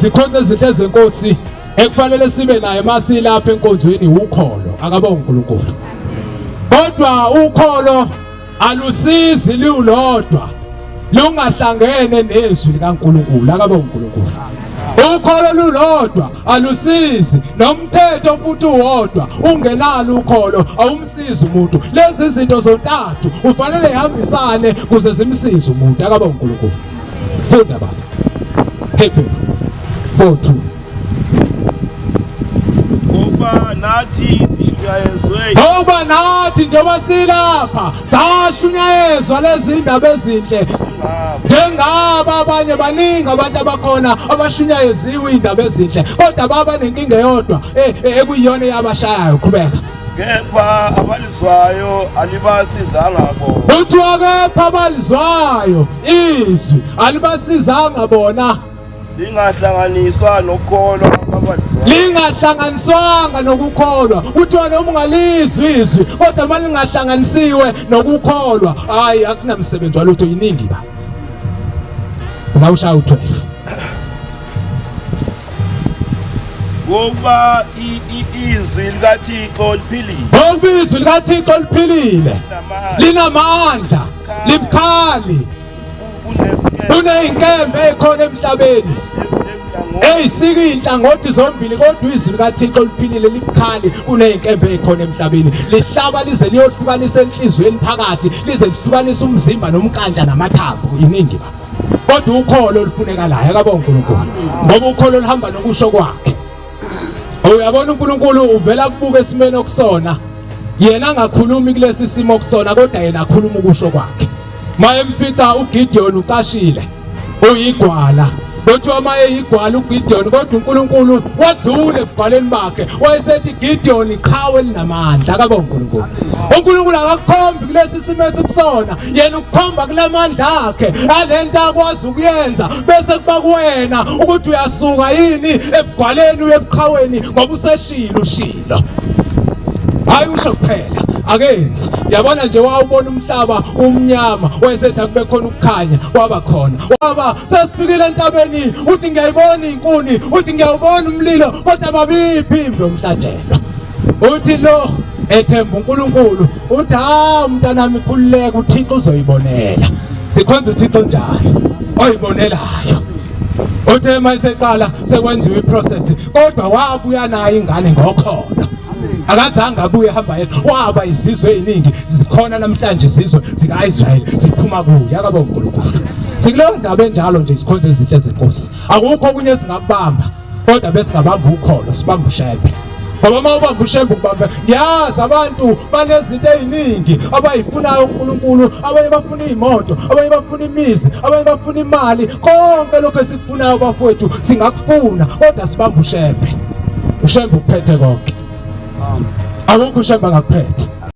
Zikhonze izinto ezenkosi ekufanele sibe nayo masilapha enkonzweni ukholo akabe uNkulunkulu. Kodwa ukholo alusizi liwulodwa lungahlangene nezwi likaNkulunkulu akabe uNkulunkulu. Ukholo lulodwa alusizi nomthetho futhi uwodwa ungenalo ukholo awumsizi umuntu. Lezi zinto zontathu ufanele ihambisane kuze zimsize umuntu akabe uNkulunkulu. Funda baba. Hebrew 4:2. Ngoba nathi sishunyayezwe Ngoba nathi njengoba silapha sashunyayezwa lezi ndaba ezinhle njengaba abanye baningi abantu abakhona abashunyayeziwe indaba ezinhle kodwa baba nenkinga eyodwa eh, eh, ekuyiyona eyabashayayo qhubeka Kepha abalizwayo alibasizanga bona. Kuthiwa kepha abalizwayo izwi alibasizanga bona. Lingahlanganiswa nokukholwa kwabalizwayo. Lingahlanganiswanga nokukholwa. Kuthiwa noma ungalizwi izwi kodwa uma lingahlanganisiwe nokukholwa, hayi akunamsebenzi walutho iningi ba. La ushaya u-12. Ngokuba izwi likaThixo liphilile. Ngokuba izwi likaThixo liphilile. Linamandla, libukhali. Kunezinkembe ezikhona emhlabeni. Eyisika izinhlangothi zombili kodwa izwi likaThixo liphilile libukhali kunezinkembe ezikhona emhlabeni. Lihlaba lize liyohlukanisa enhliziyweni phakathi, lize lihlukanisa umzimba nomkantsha namathambo. Iningi ba. Kodwa ukholo olufunekalayo akabonga uNkulunkulu. Ngoba ukholo luhamba nokusho kwakhe. Uyabona uNkulunkulu uvela kubuka esimeni okusona. Yena angakhulumi kulesi simo okusona kodwa yena akhuluma ukusho kwakhe. Mayemfica uGideon ucashile uyigwala. Kuthiwa uma eyigwala uGideon kodwa uNkulunkulu wadlula ebugwaleni bakhe wayesethi Gideon iqhawe elinamandla akabonga uNkulunkulu. uNkulunkulu akakukhombi kulesi simo esikusona yena ukukhomba kulamandla akhe alento akwazi ukuyenza bese kuba kuwena ukuthi uyasuka yini ebugwaleni uye ebuqhaweni ngoba useshilo ushilo. Hayi usho kuphela akenzi yabona nje wawubona umhlaba umnyama wayesethi akube khona ukukhanya kwaba khona waba sesifikile entabeni uthi ngiyayibona inkuni uthi ngiyawubona umlilo kodwa babiphi imvi yomhlatshelo uthi lo ethemba uNkulunkulu uthi hawu mntanami khululeka uThixo uzoyibonela sikhonza uThixo njalo oyibonelayo uthe uma iseqala sekwenziwa iprocess kodwa wabuya nayo ingane ngokholo akazange abuye ehamba yedwa waba izizwe eziningi zikhona namhlanje izizwe zika-Israyeli ziphuma kuye akabe uNkulunkulu sikuleyo ndaba enjalo nje isikhonza ezinhle zenkosi akukho okunye esingakubamba kodwa besingabamba ukholo sibamba ushembe ngoba uma ubamba ushembe ukubambe ngiyazi abantu banezinto eziningi abayifunayo uNkulunkulu abanye bafuna izimoto abanye bafuna imizi abanye bafuna imali konke lokho esikufunayo bafowethu singakufuna kodwa sibamba ushembe ushembe ukuphethe konke akukho ushembe angakuphethe.